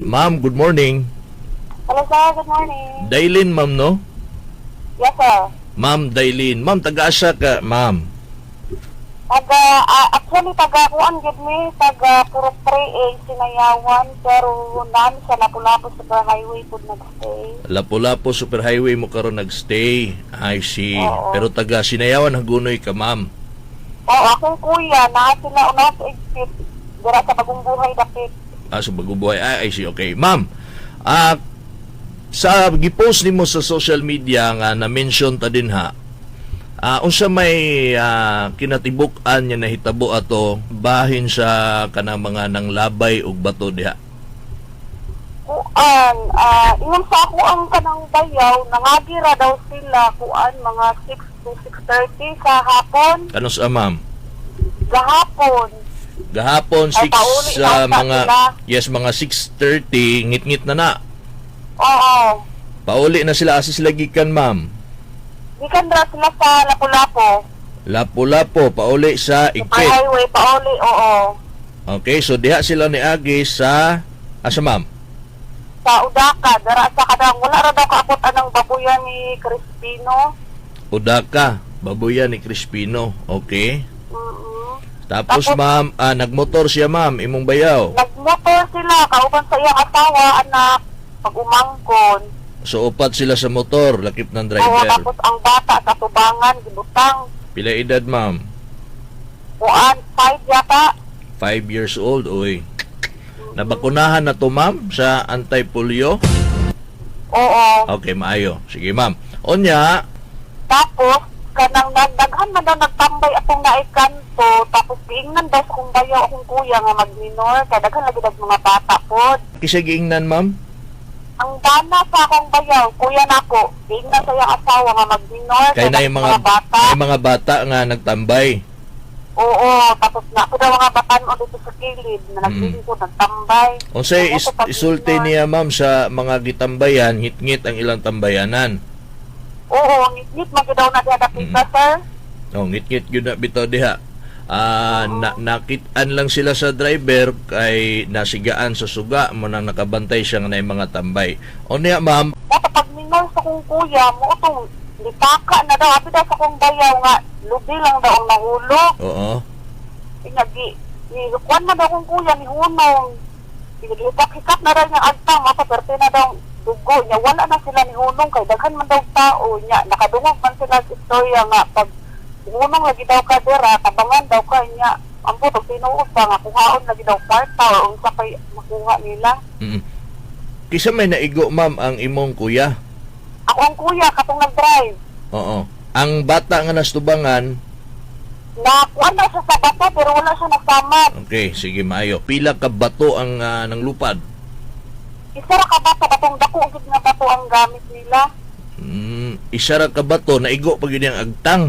Ma'am, good morning. Hello, sir, good morning. Dailin, ma'am, no? Yes, sir. Ma'am Dailin. Ma'am, taga-asa ka, ma'am? Taga, actually, taga kuan gid mi, taga Purok 3A, Sinayawan, pero naan sa Lapu-Lapu Super Highway pud nagstay. Lapu-Lapu Superhighway mo karon nagstay. I see. Oo. Pero taga Sinayawan Hagonoy ka, ma'am. Oo, akong kuya, naa sila una sa exit, dira sa Bagong Buhay dapit. Ah, so Bagong Buhay. Ah, I see. Okay. Ma'am, sa gipost nimo sa social media nga na-mention ta din ha, unsa may kinatibuk-an nga nahitabo ato bahin sa kanang mga nanglabay og bato diha? Kuan, ingon sa ako ang kanang bayaw, nangagira daw sila kuan mga 6 to 6:30 sa hapon. Kanus-a, ma'am? Gahapon. Gahapon Ay, 6 pauli sa na sa mga sila. Yes, mga 6:30 ngit-ngit na na. Oo. Pauli na sila. Asa sila gikan, ma'am? Gikan ra sila sa Lapu-Lapu. Lapu-Lapu pauli sa Super Igpit. Highway, pauli, oo. Okay, so diha sila niagi sa asa, ma'am? Sa Udaka, dara sa kadang wala ra daw kaabot anang babuyan ni Crispino. Udaka, babuyan ni Crispino. Okay. Tapos, Tapos- ma'am, nagmotor siya, ma'am, imong bayaw. Nagmotor sila kauban sa iyang asawa, anak, pag umangkon. So upat sila sa motor, lakip ng Oo, driver. tapos ang bata sa tubangan gibutang. Pila edad, ma'am? Kuan, 5 yata. 5 years old, oy. Nabakunahan na to, ma'am, sa anti-polio? Oo. Okay, maayo. Sige, ma'am. Onya, Tapos kanang nagdaghan man daw nagtambay atong naay kanto, tapos giingnan daw sa kong bayaw akong kuya nga magminor kay daghan lagi dag mga bata pod. Kinsa giingnan, ma'am? Ang bana sa akong bayaw, kuya nako, giingnan sa iyang asawa nga magminor Kay na yung mga, bata. may mga bata nga nagtambay. Oo, tapos na ako daw mga batan-o dito sa kilid na naglingkod, nagtambay. Unsay Ako sa isulti pag-minor. niya, ma'am, sa mga gitambayan, ngit-ngit ang ilang tambayanan? Oo, ngit-ngit man gyud daw na diha dapita, sir. Oh, ngit-ngit gyud na bitaw diha. Na, nakit-an lang sila sa driver kay nasigaan sa suga mo nang nakabantay siya nga naay mga tambay. Unya, ma'am, O pag minor sa kong kuya, mo itong litaka na daw, abi daw sa kong bayaw nga, lubi lang daw ang nahulog. Inagi, ni kuan man daw kong kuya, ni hunong. Hikap-hikap na daw niyang agtang, mapaperte na daw dugo niya. Wala na sila ni hunong kay daghan man daw tao niya. Nakadungog man sila sa istorya nga pag hunong lagi daw ka dira, tabangan daw ka niya. Ambot og tinuod ba nga kuhaon lagi daw kwarta o unsa kay makuha nila. Kinsa may naigo, ma'am, ang imong kuya? Ako ang kuya katong nag-drive. Oo. Ang bata nga nastubangan, Na kuan na siya sa bato pero wala siya nagsamad. Okay, sige, maayo. Pila ka bato ang nanglupad? Isa ra ka bato, katong dako gid nga bato ang gamit nila. Isa ra ka bato, naigo pa gyud ang agtang.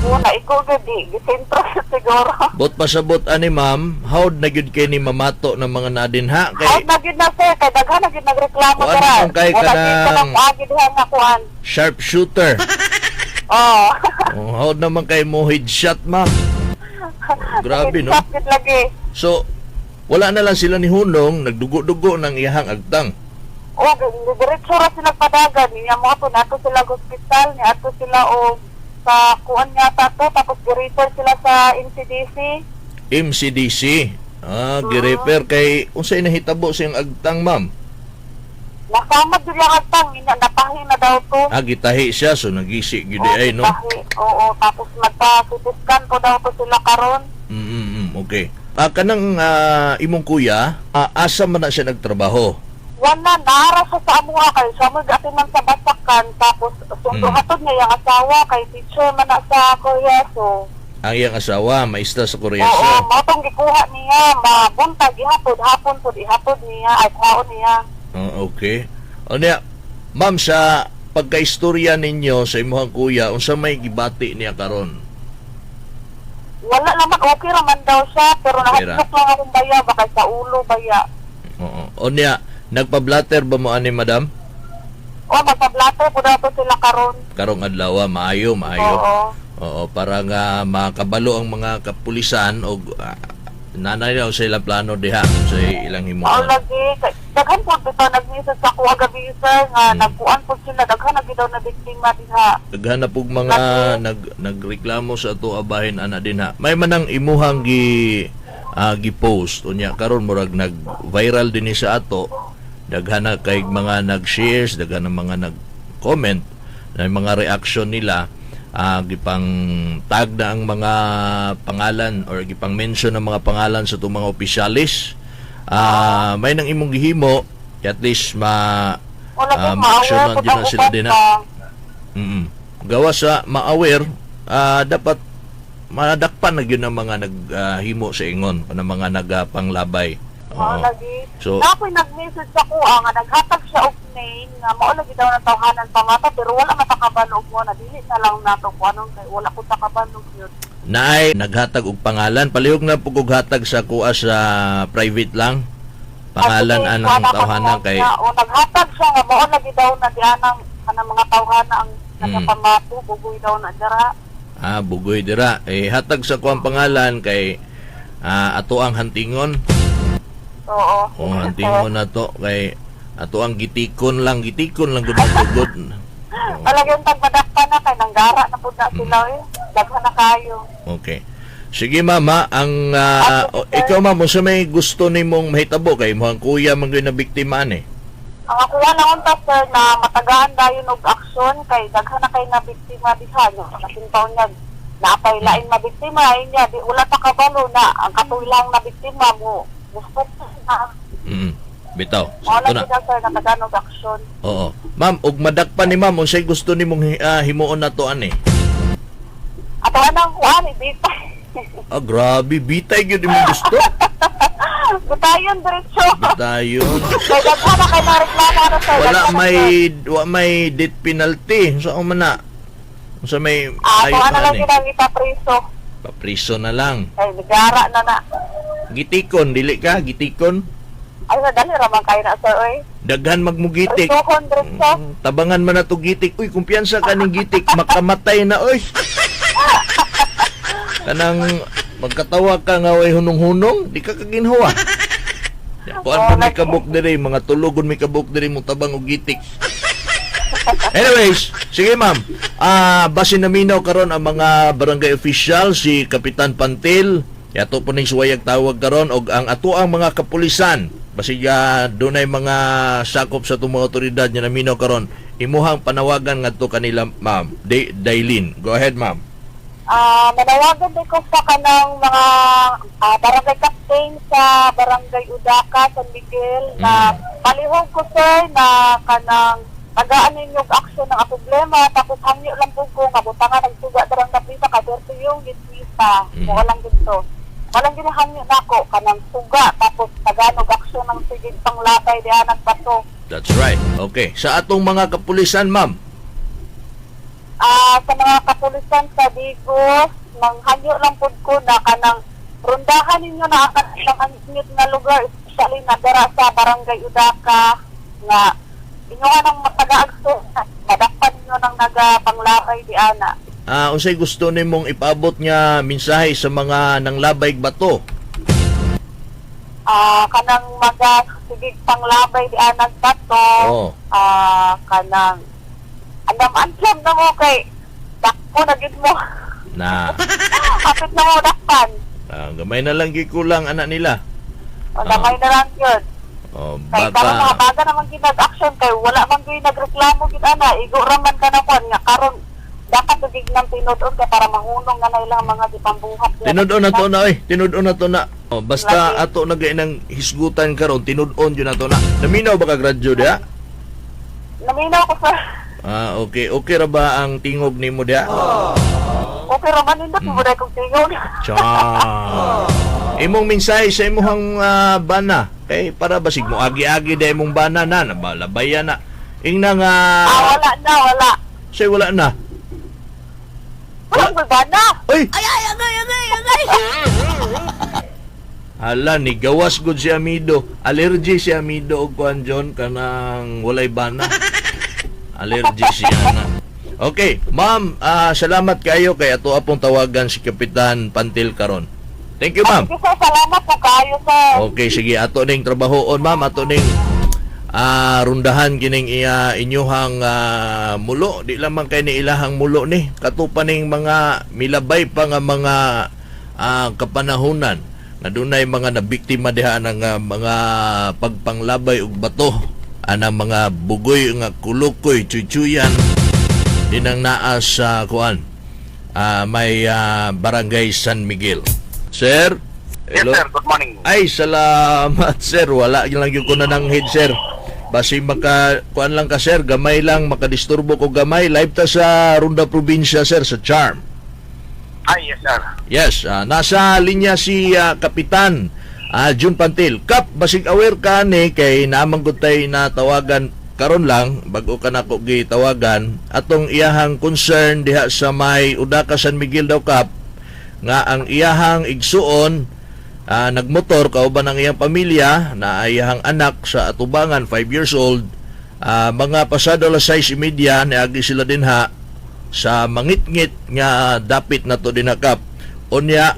Oo, naigo gid di gisentro siguro. Bot pasabot ani, ma'am, howd na gyud kay ni mamato ng mga nadinha Out kay na gyud na, sir, kay daghan na gyud nagreklamo Kuan dira. man kay Wala gyud kanang- kanang paagi diha nga kuan. sharp shooter. Oh. Oh, howd naman kay mo headshot, ma'am. Grabe, no? Headshot gyud lagi. So wala na lang sila ni Hunong, nagdugo-dugo ng iyahang agtang. Oh, diretso ra sila padagan niya mo to nato sila og ospital, ni ato sila og sa kuan yata to, tapos gi-refer sila sa NCDC. MCDC. Ah, girefer kay unsay nahitabo sa iyang agtang, ma'am? Nasamad gyud yung agtang, ina napahi na daw to. Ah, gitahi siya, so nagisi gyud Oo, ay, no. gitahi. Oo, tapos magpa-CT scan po daw to sila karon. Okay. Kanang imong kuya, asa man na siya nagtrabaho? Wala, naara siya sa amuha kay siya mo man sa basakan, tapos sundo hatod niya yung asawa kay teacher man na sa Korea, so Ang iyang asawa, maestra sa Korea oo, siya. mao tong gikuha niya, mabuntag ihatod, hapon pud ihatod niya, ay kuhaon niya. Oh, okay. O niya, ma'am, sa pagkaistorya ninyo sa imong kuya, unsa may gibati niya karon? Wala naman, okay ra man daw siya, pero Okay ra. nahadlok lang akong baya baka sa ulo baya. Oo. O niya, nagpa-blatter ba mo ani, madam? O magpa-blatter po daw to sila karon. Karong adlaw, maayo, maayo. Oo. Oo, para nga makabalo ang mga kapulisan og nanay daw sa ilang plano diha sa ilang Mao himuon. lagi kay daghan po ako agabi, sir, nga nagkuan po sila, daghan na gyud daw na biktima diha. Daghan na pug mga nagreklamo sa ato abahin ana dinha. May manang imuhang gi-post unya karon murag nag viral dinhi sa ato. Daghan na kay mga nag-shares, daghan na mga nag-comment na yung mga reaction nila, gipang tag na ang mga pangalan or gipang mention ang mga pangalan sa itong mga opisyalis. May nang imong gihimo at least ma Wala po ma-actionan ma-aware po gyud na ang sila uban dinha. pa. Gawa sa ma-aware, dapat madakpan na gyud ang mga naghimo sa ingon, ng mga nagapanglabay. Mao Oo. lagi. So- Na ako'y nag-message sa kuha nga naghatag siya og name nga mao lagi daw ng tawhanan pamata, pero wala matakabalo og mo na dili na lang nato kung anong kay wala ko takabalo yun. Naay naghatag og pangalan, palihog na pug og hatag sa kuha sa private lang. Pangalan At anang kuha na ko tawhana kay niya, o naghatag siya nga mao lagi daw na dianang kanang mga tawhana ang nagapamato, bugoy daw na dira. Ah, bugoy dira. Eh, hatag sa kuang pangalan kay ato ang hantingon. Oo. O hantingon na to kay ato ang gitikon lang gud ang tugod. Oo. Talagang tagmadakpan na kay nanggara na pud na sila eh. Daghan na kayo. Okay. Sige, mama, ang Ah, o, ikaw, ma'am, unsa may gusto nimong mahitabo kay imong kuya man gyud na biktima ani? Ang ako lang unta, sir, na matagaan dayon og aksyon kay daghan na kay na biktima diha no. Kasing taon niya naapay lain na biktima ay niya di wala ta kabalo na ang katuilang na biktima mo gusto na. Bitaw. Mao Sakto lang na. gid, sir, na tagaan og aksyon. Oo. Ma'am, ug madakpan ni ma'am, unsay gusto nimong himuon nato ani? Ato anang kuan ibitay. Ah, grabe, bitay gyud imong gusto. Bitayon diretso. Bitayon. Kay daghan na kay na reklamo ano, sir. Wala Daghan na, may sir. wa may death penalty. Unsa man na? Unsa may Ah, ato ayo ana lang ani? gid ang ipapriso. Papriso na lang. Kay nagara na na. Gitikon dili ka, gitikon. Ay dali ra man kayo na, sir, oy. Daghan magmugitik. Prisuhon diretso. Tabangan man na to gitik. Uy, kumpiyansa ka ning gitik, makamatay na oy. Kanang magkatawa ka nga way hunong-hunong, di ka kaginhawa. Ya, kuan pa may kabuk diri, mga tulugon may kabuk diri mo tabang og gitik. Anyways, sige, ma'am. Basin naminaw karon ang mga barangay official, si Kapitan Pantil. Yato po ning suwayag tawag karon og ang ato ang mga kapulisan. Basig dunay mga sakop sa atong mga otoridad nga naminaw karon. Imuhang panawagan ngadto kanila, ma'am. Dailin. Go ahead, ma'am. Manawagan din ko sa kanang mga barangay captain sa Barangay Udaka, San Miguel na palihog ko, sir, na kanang tagaan ninyo og aksyon ng problema, tapos hangyo lang po ko nga butangan ang suga darang napisa ka dirto yung gitwisa. Mo lang dito, walang ginahangyo nako kanang suga, tapos tagaan og aksyon ng sigig panglabay diha nagbato. That's right. Okay. Sa atong mga kapulisan, ma'am. Sa mga kapulisan sa Digos, manghanyo lang pud ko na kanang rundahan ninyo na ang kanilang init nga lugar, especially na dara sa Barangay Udaka, nga inyo nga nang matagaagso, madakpan ninyo nang nagapanglabay di ana. Unsay gusto nimong ipaabot nga mensahe sa mga nanglabay bato? Kanang maga sigig panglabay di ana bato, kanang andam antlam na mo kay dako na gid mo. Na. Kapit na mo dakpan. Gamay na lang gikulang anak nila. O, damay na lang yun. Oh, Kay karon mga baka baga naman gid nag-action kay wala man gyud nagreklamo gid ana, igo ra man ka na kuan nga karon dapat gid nang tinud-on kay para mahunong na na ilang mga gipambuhat nila. Tinud-on na to na oy, tinud-on na to na. Oh, basta Lagi. ato na gay nang hisgutan karon, tinud-on jud na to na. Naminaw ba ka gradyo diha? Naminaw ko, sir. Ah, okay. Okay ra ba ang tingog nimo diha? Okay ra man nindot mo dai kong tingog. Tsa. Imong mensahe sa imong bana kay para basig mo agi-agi da imong bana na nabalabayan na. Ingna nga Wala na, wala. Say wala na. Wala ko bana. Oy, Ay, ay, agay, agay, agay! Hala, ni gawas gud si Amido. Allergy si Amido og kuan John kanang walay bana. Allergy siya na. Okay, ma'am, salamat kayo kay ato apong tawagan si Kapitan Pantil karon. Thank you, ma'am. Sige sir, salamat po kayo, sir. Okay, sige, ato ning trabahoon, ma'am, ato ning Rundahan kining iya inyuhang mulo. Di lamang kay ni ilahang mulo ni kato pa ning mga milabay pa nga mga kapanahunan nga dunay mga nabiktima diha ng mga pagpanglabay og bato anang mga bugoy nga kulukoy chuychuyan dinang naa sa kuan, may Barangay San Miguel. Sir? Yes, Hello? sir. Good morning. Ay, salamat, sir. Wala lang yung ko na ng head, sir. Basi maka kuan lang ka, sir, gamay lang makadisturbo ko gamay. Live ta sa Runda Probinsya, sir, sa Charm. Ay, yes, sir. Yes, nasa linya si Kapitan Jun Pantil. Kap, basig aware ka ni kay naman gud tay na tawagan karon lang bago ka nako gitawagan atong iyahang concern diha sa may Udaka, San Miguel daw, Kap, nga ang iyahang igsuon nagmotor kauban ang iyang pamilya na iyahang anak sa atubangan, 5 years old, mga pasado alas 6:30 niagi sila dinha sa mangitngit nga dapit na to dinakap. Unya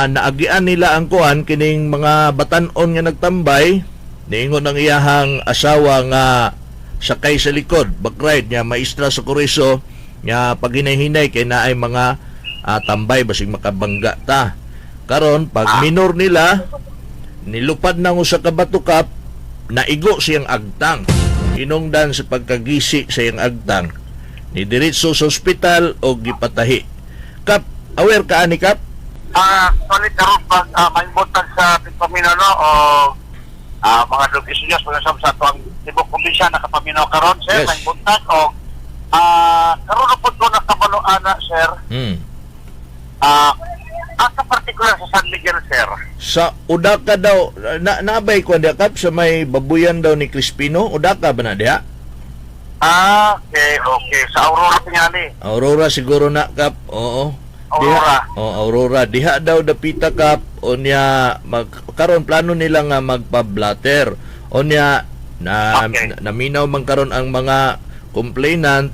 naagian nila ang kuan kining mga batan-on nga nagtambay. Niingon ang iyahang asawa nga sakay sa likod, backride niya, maestra sa kuriso nga paghinay-hinay kay naay mga tambay, basig makabangga ta. Karon pag minor nila, nilupad na usa ka bato, Kap, naigo siyang agtang. Hinungdan sa pagkagisi sa iyang agtang, ni diretso sa ospital o gipatahi. Kap, aware ka ani, Kap? Solid karon pag may buntag sa tigpaminaw, no, o mga Diyos, mga sa ato ang tibok probinsya nakapaminaw karon, sir, Yes. may buntag o karon na pod ko nakabalo ana, sir. Asa particular sa San Miguel, sir? Sa Udaka daw na nabay ko diha, Kap, sa may babuyan daw ni Crispino. Udaka ba na diha? Ah, okay. Sa Aurora tingali. Aurora siguro na, Kap. Oo. Aurora. Diha, oh, Aurora. Diha daw dapita, Kap. Unya mag karon plano nila nga magpa-blatter. Unya na, naminaw man karon ang mga complainant,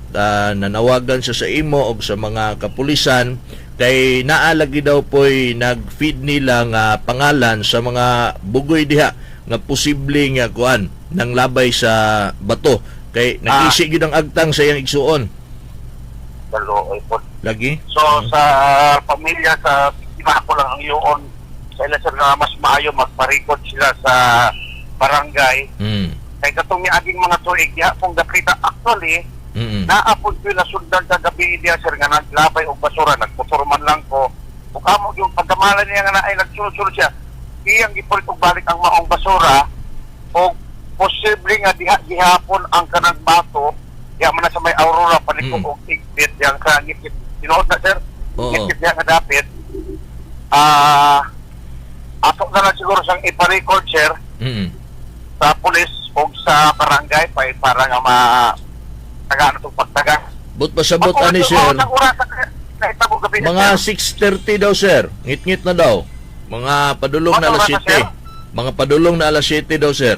nanawagan siya sa imo og sa mga kapulisan kay naa lagi daw po'y nag-feed nila nga pangalan sa mga bugoy diha nga posible nga kuan nang labay sa bato kay nagisi gyud ang agtang sa iyang igsuon. Dalo, ay po. Lagi. So sa pamilya sa biktima, ako lang ang iyon sa ila, sir, nga mas maayo magparikod sila sa barangay kay katong miaging mga tuig diha pong dapita actually naa pod ko nasundan kagabi diha, sir, nga naglabay og basura. Nagmotor man lang ko ug amo yung pagkamala niya nga naay nagsulod-sulod siya, iyang gipulit og balik ang maong basura og posible nga diha gihapon ang kanang bato diha man na sa may Aurora paliko og tigpit yang sa ngipit, tinuod na, sir. Oo. Ngipit diha nga dapit. Ato na lang siguro siyang ipa-record, sir, sa pulis o sa barangay pa para nga ma taga ano itong pagtaga. But pasabot ani, sir. Mga 6:30 daw, sir. Ngit-ngit na daw. Mga padulong na alas Ano oras na, sir? 7. Mga padulong na alas 7 daw, sir.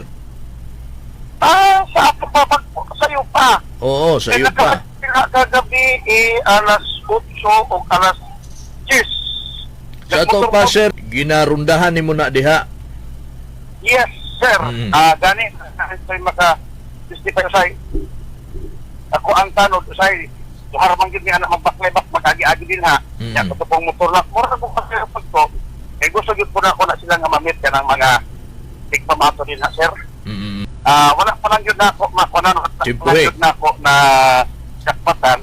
Sa ato pa, pag, sa iyo pa. Oo, sa iyo pa. Kagabi, eh, alas 8 o alas 10. Sa ato pa, sir, ginarundahan nimo na diha. Yes, sir. Gani, ito'y maka justify usay. Ako ang tanod, usay, duhar man gyud ni anak magbaklay-bak, mag-agi-agi din ha. Ya, kato pong motor lang. Mura ko kasi pag ko. Eh, gusto gyud po na ako na sila nga mamit ka ng mga tigpamato din ha, sir. Wala pa lang yun na ako, makunan, wala pa Siyempre. lang yun na ako na sakpatan.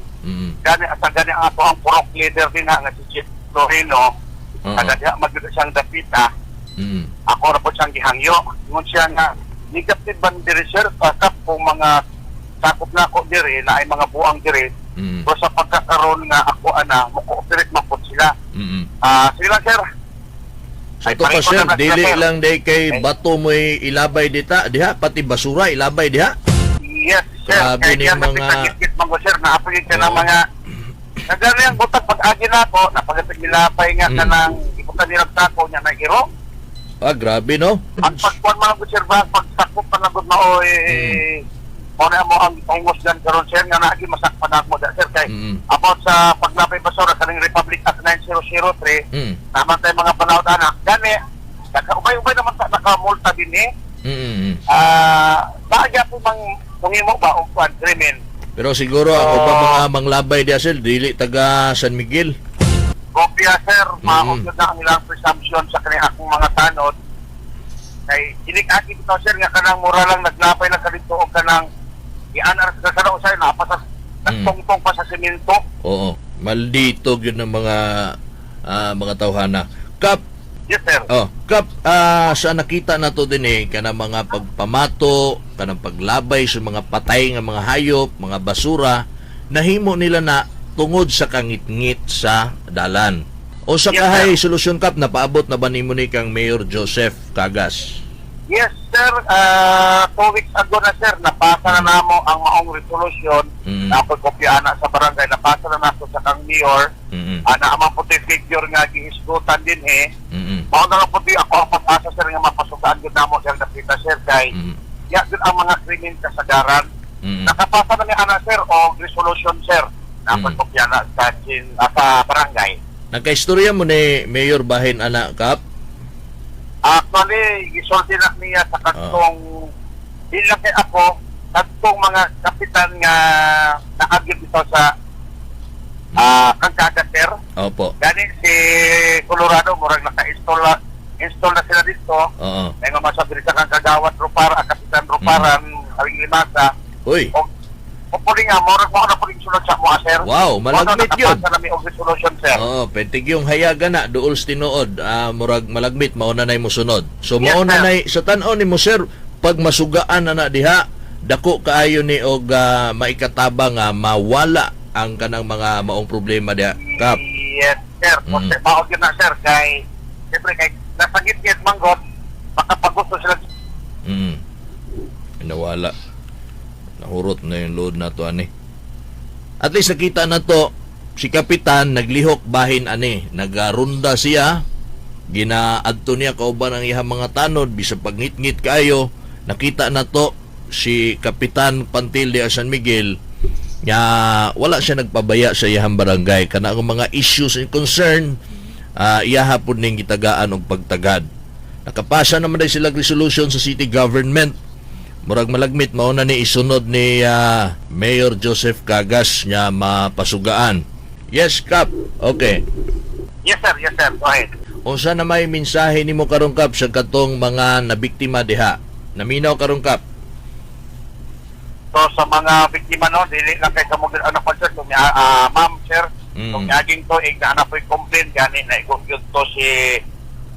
Gani, asa gani ang ako ang purok leader din ha, nga si Chief Loreno. Taga diha magyud siyang dapita. Ako ra po siyang gihangyo. Ingon siya nga, negative ban diri, sir, kakap kung mga sakop na ako diri, na ay mga buang diri. Pero sa pagkakaroon nga ako ana, mo-cooperate man po sila. Sige lang, sir. Sa Ay, ato pa, pareho sir, na lang sila, dili sir. lang day kay bato mo'y ilabay dita, diha pati basura ilabay diha. Yes, sir. Grabe Kaya ni diyan mga- mga man ko, sir, naapoy ka na mga nagano yung butag pag agi na ako, napagapit nilapay nga kanang ibutan nilang tako niya na iro. Ah, grabe no. Ang pagkuan mga ko, sir, ba, pagsakop pa lang mao eh, mao na mo ang pahingos dyan karon, sir, nga naagi masakpan ako da, sir, kay about sa paglapay basura kaning Republic Act 9003, naman tayo mga panahon anak gani nakaubay-ubay naman ta nakamulta din eh. Baagya po mang mangimo ba og kwan krimen. Pero siguro ang ubang mga manglabay diha, sir, dili taga San Miguel. Kopya, sir, mao gyud na ang ilang presumption sa kani akong mga tanod. Kay dili aki bitaw, sir, nga kanang mura lang naglapay lang kadto og kanang ianar sa kanang usay na pa sa nagtungtong pa sa semento. Oo. Maldito gyud ng mga tawhana. Kap, Yes, sir. oh, Kap, sa nakita na to din eh, kanang mga pagpamato, kanang paglabay sa mga patay nga mga hayop, mga basura, nahimo nila na tungod sa kangitngit sa dalan. O sa Yes, kahay solusyon, Kap, napaabot na ba nimo ni kang Mayor Joseph Cagas? Yes, sir. 2 weeks ago na, sir, napasa na namo ang maong resolution. Napoy kopya ana sa barangay. Napasa na nako sa kang mayor. Ana amang puti figure nga gihisgutan din eh. Mao na lang puti ako ang pag-asa, sir, nga mapasukaan gyud namo sir napita, sir, kay ya gyud ang mga krimen kasagaran. Nakapasa na ni ana, sir, og resolution, sir. Napoy kopya na sa barangay. Nagkaistorya mo ni Mayor bahin ana, Kap? Actually, gisulti na niya sa kadtong di lang kay ako, kadtong mga kapitan nga naagyo dito sa kang sir. Gani si Colorado murag naka-install na install na sila dito. May nga masabi sa kang kagawad Rupar, ang kapitan Ruparan, Aling Limasa. Uy. Og pupuli nga, murag mo na puli sunod sa mga, sir. Wow, malagmit yun. yun. Nakapasa na mi og resolution, sir. Oo, pentig yung hayaga na duol sa tinuod, murag malagmit mao na nay mosunod. So Yes, mao na sir. nay sa tan-aw nimo, sir, pag masugaan na na diha, dako kaayo ni og maikataba nga mawala ang kanang mga maong problema diha, Kap. Yes, sir. Mao gyud na, sir, kay siyempre kay nasa gitgit manggod makapagusto sila. Nawala. Nahurot na yung load na to ani. At least nakita na to si Kapitan naglihok bahin ani. Nagarunda siya. Ginaadto niya kauban ang iyang mga tanod bisag pagngitngit kaayo. Nakita na to si Kapitan Pantil de San Miguel nga wala siya nagpabaya sa iyang barangay kana ang mga issues and concern, iyaha pud ning gitagaan og pagtagad. Nakapasa naman dahil sila resolution sa city government. Murag malagmit mao na ni isunod ni Mayor Joseph Cagas nga mapasugaan. Yes, Kap. Okay. Yes, sir. Yes, sir. Go ahead. Unsa na may mensahe nimo karon, Kap, sa katong mga nabiktima diha? Naminaw karon, Kap. So sa mga biktima no, dili lang kay kamo ano pa, sir, kung ma'am, sir, kung niaging tuig na ana po'y complaint gani na gyud to si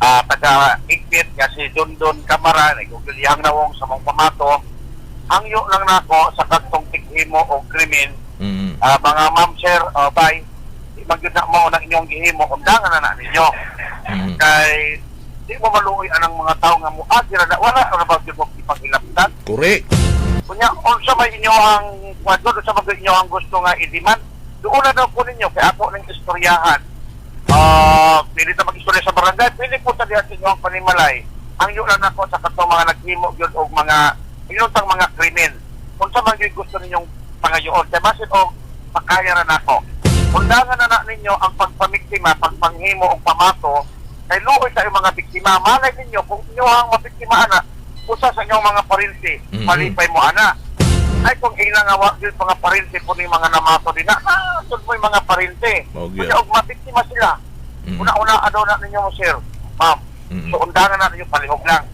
taga Igpit nga si Dundon Kamara na gyud iyang nawong sa mong pamato. Hangyo lang nako sa kadtong tighimo og krimen, mga ma'am, sir, bye. Di man gyud na mao na inyong gihimo, undangan na na ninyo. Kay di mo maluoy anang mga tao nga muagi ra na wala ra ba gyud mo ipanghilabtan. Kunya, unsa may inyo ang kwadro, unsa may inyo ang gusto nga i-demand, doon na daw po ninyo, kay ako ng istoryahan. Pili ta mag-istorya sa barangay, pili po ta diha sa inyo ang panimalay. Ang yun lang nako sa katong mga naghimo gyud og mga inuntang mga krimen. Unsa man gyud gusto ninyong pangayoon, kay basin og makaya ra nako. Undangan na na ninyo ang pagpamiktima, pagpanghimo og pamato, kay luoy sa mga biktima. Malay ninyo kung inyo ang mabiktima ana, usa sa inyong mga parinti, malipay mo ana. Ay kung ilang nga wa gyud mga parinti po ni mga namato din na, sud mo yung mga parinti. Mao gyud. Kunya og mabiktima sila. Una-una ano na ninyo, sir, ma'am. So undangan na ninyo palihog lang.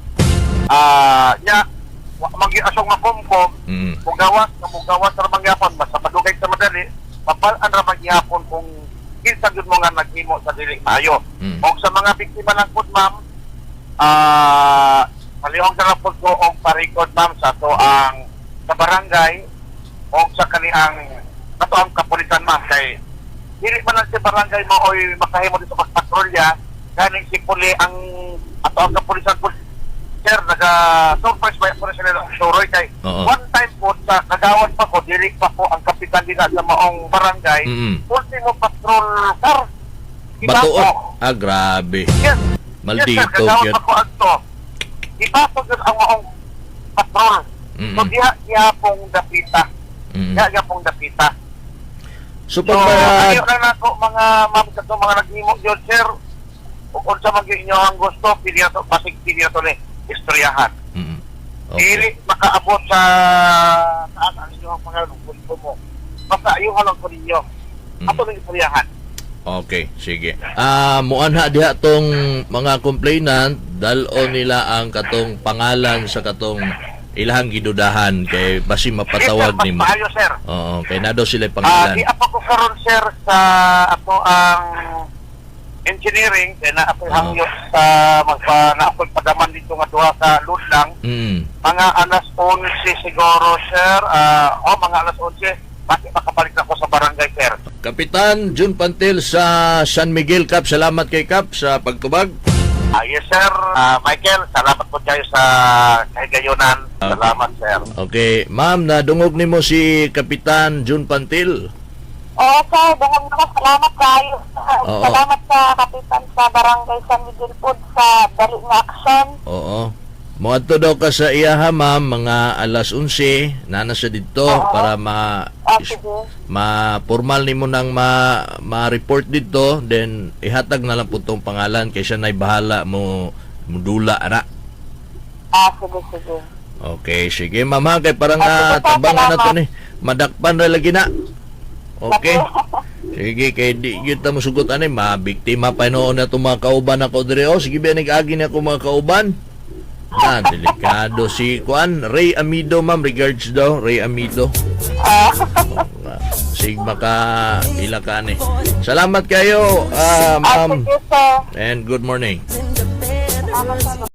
Nya magi asong makumkom, mugawas nga mugawas ra mangyapon basta padugay sa madali, mapal-an ra magyapon kung kinsa gyud mo nga naghimo sa dili maayo. Og sa mga biktima lang pud, ma'am, palihog na lang pud ko og pa-record, ma'am, sa ato ang sa barangay og sa kaniang ato ang kapulisan, ma'am, kay dili man lang si barangay mo oy makahimo dito pagpatrolya ganing si puli ang ato ang kapulisan po, sir, naga surprise ba po na sila ng suroy kay one time po sa kagawad pa ko dili pa po ang kapitan din sa maong barangay, ultimo patrol car. Batuon. Ibato. Ah, grabe. Yes. Maldito Yes, sir, kagawad gyud. pa ko adto. Ibato gyud ang maong patrol. So diha diha pong dapita. Diha diha pong dapita. So So, pag ayaw lang nako mga ma'am sa mga naghimo gyud, sir. Ug unsa man gyud inyo ang gusto, pili na to, basig pili na to ni istoryahan. Okay. Dili makaabot sa taas ang inyong pangalan kung mo. Basta ayuhan lang ko ninyo. Ato nang istoryahan. Okay, sige. Muanha diha tong mga complainant, dal-on nila ang katong pangalan sa katong ilahang gidudahan kay basi mapatawag Yes, sir, mas nimo. maayo, sir. Oo, kay na daw sila pangalan. Di apa ko karon, sir, sa ato ang engineering kay na ako'y hangyo sa magpa na ako'y padaman dito nga duha ka load lang. Mga alas 11 siguro, sir. Oh, mga alas 11 bakit makabalik na ako sa barangay, sir. Kapitan Jun Pantil sa San Miguel, Kap, salamat kay Kap sa pagtubag. Yes, sir. Michael, salamat po kayo sa kahigayonan. Salamat, sir. Okay, ma'am, nadungog nimo si Kapitan Jun Pantil. Oo, sir. Dungog na ko. Salamat kayo. Oo. Salamat sa kapitan sa Barangay San Miguel po sa dali nga aksyon. Oo. Moadto daw ka sa iyaha, ma'am, mga alas 11, nana siya didto para ma Sige. ma-formal nimo nang ma-report dito, then ihatag na lang po tong pangalan kay siya na'y bahala mo mudula ana. Sige, sige. Okay, sige, ma'am, ha, kay parang Sige, sir, tabangan na to salamat. ni. Madakpan ra lagi na. Okay. Sige, kay di gyud ta mosugot ani, mabiktima pa noon na itong mga kauban ako dire. Oh, sige ba nag-agi na ako mga kauban. Na, delikado si Kuan. Ray Amido, ma'am. Regards daw, Ray Amido. Oh, sig maka ila ka ani. Salamat kayo, ma'am. Sige, sir. And good morning. Salamat, sir.